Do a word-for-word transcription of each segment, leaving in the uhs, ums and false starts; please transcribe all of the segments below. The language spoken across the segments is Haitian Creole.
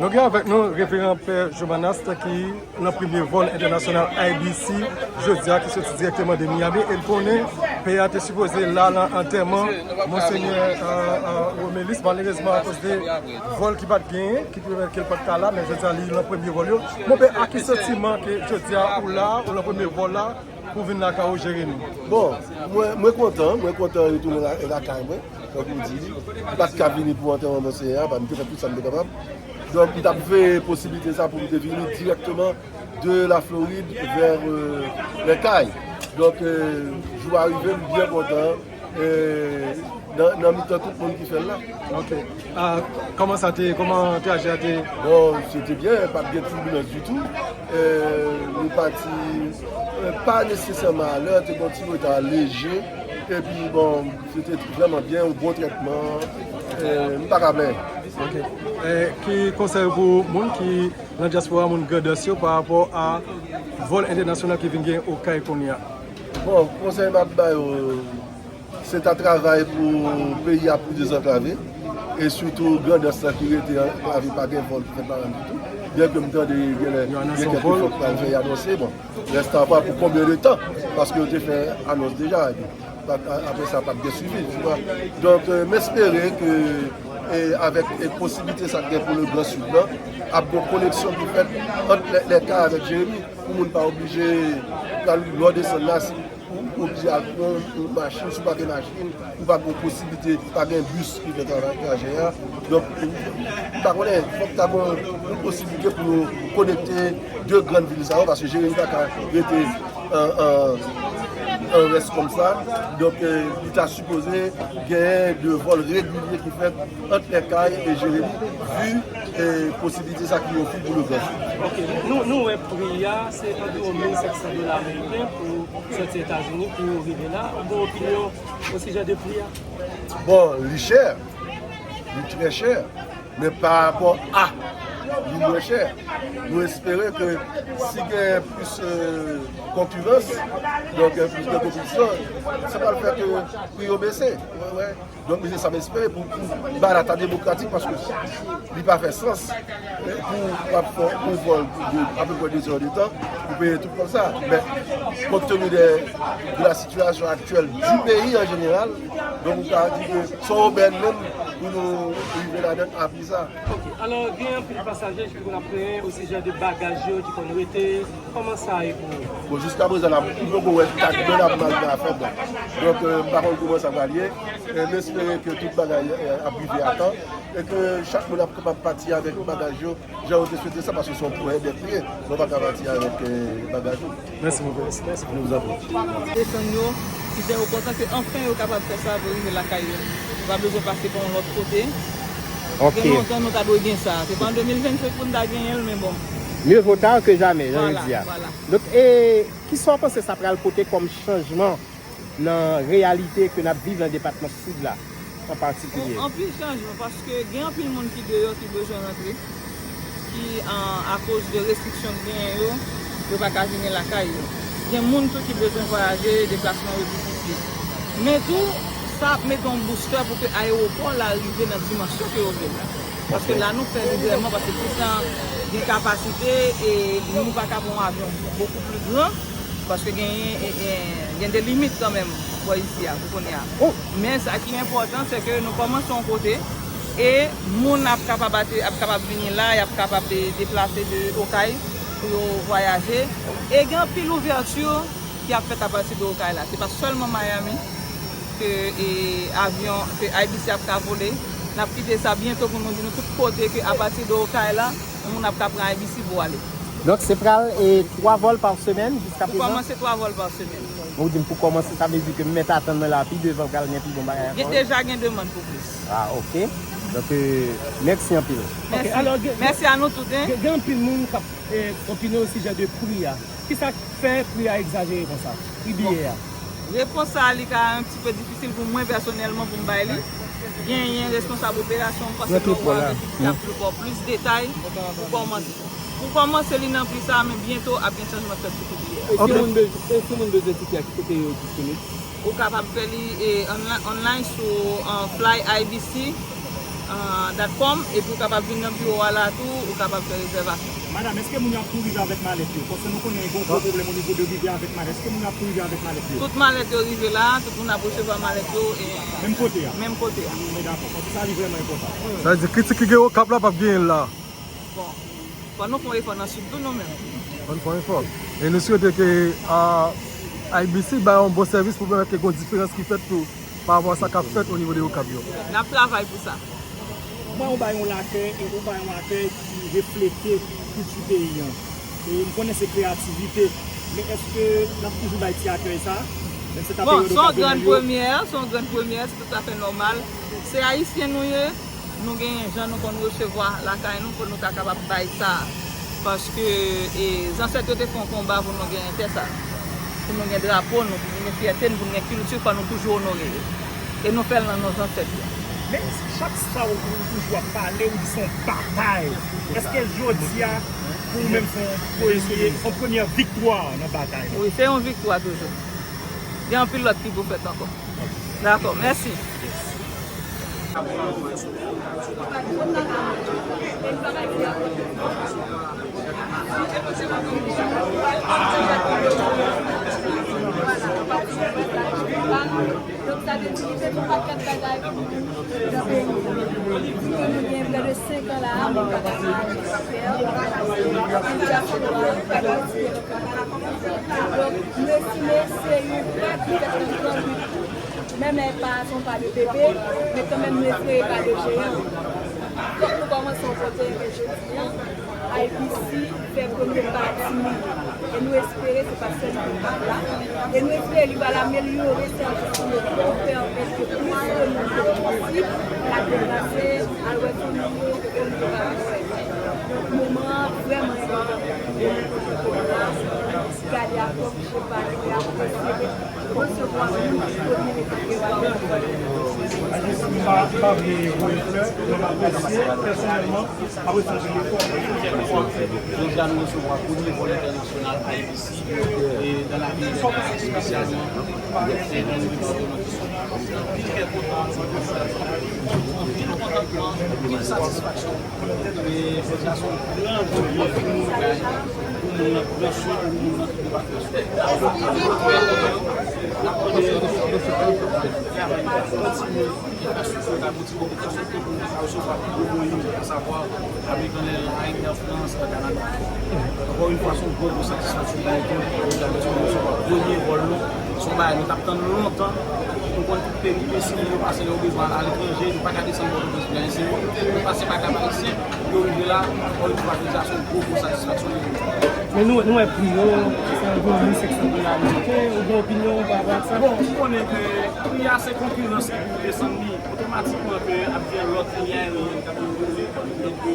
Nou gen avèk nou Reveran Pè Jomanas ki nan premye vòl entènasyonal I B C jodi a, ki soti dirèkteman de Miami, e l konnen pè a te sipoze la nan antèman Monsenyè, euh, euh, Romelis. Malerezman, akoz de vòl ki pa t genyen, ki te fè ke l pa t ka la, men jodi a li nan premye vòl yo. Monpè, a ki santiman ke jodi a ou la, ou nan premye vòl la, pou vin lakay ou jere nou? Bon, mwen, mwen kontan, mwen kontan retounen la, lakay mwen. Tankou w di, m pa t ka vini pou antèman Monsenyè a, m te fè tout sa m te kapab. Donk, m t ap veye posiblite sa pou m te vini dirèkteman de la Florid vè, euh, lè kay. Donk, euh, jou a rive, m byen kontan, euh, nan, nan mitan tout moun ki fè l la. Ok. Ah, kòman sa te, kòman trajè a te? Bon, se te byen, pa t gen tibilans ditou. Euh, nou pati, euh, pa nesesèman alè, te gen yon ti reta leje. Epi, bon, se te vrèman byen, yon bon trètman. Euh, m pa ka plenyen. Ok. Eh, ki konsèy pou moun ki nan dyaspora, moun Grandans yo, pa rapò a vòl entènasyonal ki vin gen Okay kounye a? Bon, konsèy m ap ba yo, se ta travay pou peyi a pou dezanklave, e sitou Grandans lan ki rete anklave, pa gen vòl ki fèt ladan l ditou. Byen ke m tande genlè gen kèk efò k pral fè, y anonse, bon, reste à voir pou konbyen de tan, paske yo te fè anons deja, epi pa, a, apre sa, pa t gen swivi, tu vois. Donk, euh, m espere ke, e, avèk, e, posiblite sa k gen pou le Gran Sid lan, ap gen koneksyon ki fèt ant lè, lè kay avèk Jeremi, pou moun pa oblije pral lò desann la, si ou, ou oblije al pran yon machin, si w pa gen machin, ou pa gen posiblite, pa gen bis ki fè travay trajè a. Donk, m pa konnen, fòk ta gen yon posiblite pou nou konekte de grann vil sa yo, paske Jeremi pa ka rete an, an, an rès kòmsa. Donk, eh, li ta sipoze genyen de vòl regilye ki fèt ant Lèkay e Jeremi, vi, eh, posiblite sa ki ofri pou le Gran Sid. Ok, nou, nou wè pri a, se anviwon mil senk san dola ameriken pou sòti Etazini pou rive la. Ou gen opinyon osijè de pri a? Bon, li chè, li trè chè, men pa rapò a, li mwens chè. Nou espere ke si gen plis, eh, konkirans, donk, eh, plis de konpetisyon, sa pral fè ke pri yo bese. Wè, wè. Donk, se sa m espere pou, pou bagay la ta demokratik, paske li pa fè sans, eh, pou w ap fè yon vòl de apeprè de zè de tan, pou peye tout kòb sa. Men, kont tenu de, de la situation actuelle du pays en général, donk, m ka di ke se yon obèn menm pou nou rive ladan a pri sa. Ok, alò, gen anpil pasaje ki konn ap plenyen osijè de bagaj yo ki konn rete. Kòman sa ye pou ou? Bon, jiskaprezan la, m poko wè tak mwen ap mal nan afè blan. Donk, eh, m pa konn kòman sa pral ye. Eh, m espere ke tout bagay, eh, ap rive a tan e ke chak moun ap kapab pati avèk bagaj yo, jan yo te swete sa, paske se yon pwojè dèt li ye. Donk, pa ka pati avèk, eh, bagaj yo. Mèsi bokou. Mèsi bokou. Je vous en prie. Desann yo, ki fè yo kontan ke anfen yo kapab fè sa pou rive lakay yo. Yo pa bezwen pase pa yon lòt kote. Ok. Gen lontan nou ta dwe gen sa. Se pa an de mil vennsenk pou n ta genyen l, men bon. Mieux vaut tard que jamais, jan yo di a. Vwala, vwala. Donk, e, kisa w panse sa pral pote kòm chanjman nan reyalite ke n ap viv nan depatman Sid la, an patikilye? Bon, anpil chanjman, paske gen anpil moun ki deyò ki bezwen rantre, ki, an, akoz de restriksyon ki genyen yo, yo pa ka vini lakay yo. Gen moun tou ki bezwen vwayaje, deplasman yo difisil. Men tou, sa ap mete yon boustè pou ke ayewopò la rive nan dimansyon ke yo vle la. Paske la nou fè li vrèman, paske plis la gen kapasite e nou pa ka pran yon avyon bokou pli gran, paske genyen, e, e, gen de limit kanmenm bò isi a, pou kounye a. Men sa ki enpòtan, se ke nou kòmanse yon kote, e moun ap kapab ate-, ap kapab vini la, y ap kapab de-, deplase de Okay pou yo vwayaje. E gen anpil ouvèti ki ap fèt apati de Okay la. Se pa sèlman Miami ke, e, avyon, ke I B C ap ka vole. N ap kite sa byento pou nou di nou tout kote ke apati de Okay la, yon moun ap ka pran I B C pou ale. Donk, se pral, e, twa vòl pa semèn jiskaprezan? Pou kòmanse, twa vòl pa semèn. Ou di m pou kòmanse, sa vle di ke m mèt atann mwen la, pi devan pral gen pi bon bagay ankò, wi? Gen, deja gen demann pou plis. Ah, ok. Donk, e, mèsi anpil. Mèsi. Ok, alò, gen, mèsi a nou tout, en. Gen, gen anpil moun k ap, e, opine osijè de pri a. Kisa k fè pri a egzajere konsa? Pri biyè a? Bon, repons sa a, li ka yon ti pe difisil pou mwen pèsonèlman pou m bay li. Genyen responsab operasyon, m panse ke w ap ba w plis detay pou kòmanse. Pou kòmanse, li nan pri sa a, men byento ap gen chanjman k fèt sou pri biyè a. E si moun bez-, e si moun bezwen tikè a, ki kote yo disponib? Ou kapab fè li, e, online, online sou, e, Fly I B C. dot com, epi ou kapab vin nan biwo a la tou, ou kapab fè rezèvasyon. Madanm, èske moun yo ap tou rive avèk malèt yo? Paske nou konnen gen yon gwo pwoblèm onivo de rive avèk malèt. Èske moun yo ap tou rive avèk malèt yo? Tout malèt yo rive la, tout moun ap resevwa malèt yo e Menm kote a? Menm kote a. Men dakò, paske sa li vrèman enpòtan. Sa vle di, kritik ki gen Okap la p ap genyen l la. Bon, fò nou fè yon efò nan Sid tou nou menm. Ann fè yon efò. E nou swete ke a, I B C bay yon bon sèvis pou pèmèt ke gen yon diferans ki fèt tou pa rapò a sa k ap fèt o nivo de Okap yo. N ap travay pou sa. Ou ba, ou ba yon lakèy, e ou ba yon akèy ki reflete kilti peyi an. E m konnen se kreyativite, men èske n ap toujou bay ti akèy sa? Menm se ta Bon, peryòd se yon Okap grann genyen yo? Premyè, se yon grann premyè, se toutafè nòmal. Se ayisyen nou ye, nou gen jan nou konn resevwa lakay nou, fò nou ta kapab bay sa. Paske e, zansèt yo te fè yon konba pou nou gen tè sa. Pou nou gen drapo nou, pou nou gen fyète nou, pou nou gen kilti, fò nou toujou onore yo. E nou fè l nan non zansèt yo. Men chak sa ou, ou toujou ap pale, ou di se yon batay. Èske jodi a, pou ou menm, se yon premye, se yon premyè viktwa nan batay la? Wi, se yon viktwa toujou. Gen anpil lòt ki pou fèt ankò. Dakò, mèsi. Donk, sa vle di, li te gen yon pakèt bagay pou nou nan peyi. Di ke nou gen prè de senk an la a, moun pa ka al nan fè, sitiyasyon nou pa ka retire nou. Donk, nou estime se yon pa ki fèt nan gran rit. Menm lè pa se yon pa de bebe, men kanmenm nou espere pa de jeyan. Fòk nou kòmanse yon kote, men jodi a, I B C fè premye pa timid. E nou espere se pa sèlman pa la. E nou espere li va amelyore sèvis pou nou, pou pèmèt ke plis de moun ke posib ka deplase, al wè fanmi yo, ke fanmi yo pa bezwen. Donk, moman an vrèman enpòtan pou nou, pou nou la, gade a kòm je pa nou, e apresye resevwa moun ki premye nan kay yo. Pa, pa vle voye flè, men m apresye pèsonèlman. Jodi a nou resevwa premye vòl entènasyonal I B C, e nan lavil Dèlma, espesyalman e nan nivo depatman ki sou anpil kè kontan, anpil kontantman, anpil satisfaksyon. E jodi a se yon gran vòl, vòl ki nou bay pou moun nan pran swen, pou moun nan tounen pa pran swen. N ap mande travay la kontinye. Enfrastrikti yo ta motive popilasyon ke pou nou ka resevwa gwo mwayen, asavwa American Airlines, Air France, Air Canada. Ankò yon fwa, se yon gwo, gwo satisfaksyon pou nou tou. Nou ta bezwen resevwa premye vòl nou. Se yon bagay nou t ap tann lontan. Nou konn tout peripesi yo pase lè yo bezwen al aletranje, yo pa ka desann Pòtoprens pou Ayisyen yo. Yo pase pa Kap Ayisyen, yo rive la. Ankò yon fwa, jodi a se yon gwo, gwo satisfaksyon nou tou. Men nou, nou wè pri yo, se anviwon mil senk san dola ameriken. Ou gen opinyon pa rapò ak sa? Bon, ou konnen ke pri a se konkirans ki pou desann li. Otomatikman ke ap gen lòt liy aeryen k ap vin vole, e ke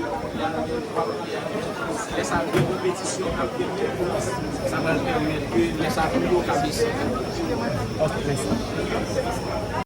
lè sa gen konpetisyon, ap gen konkirans, sa pral pèmèt ke lè sa pri yo ka bese. Ok, mèsi.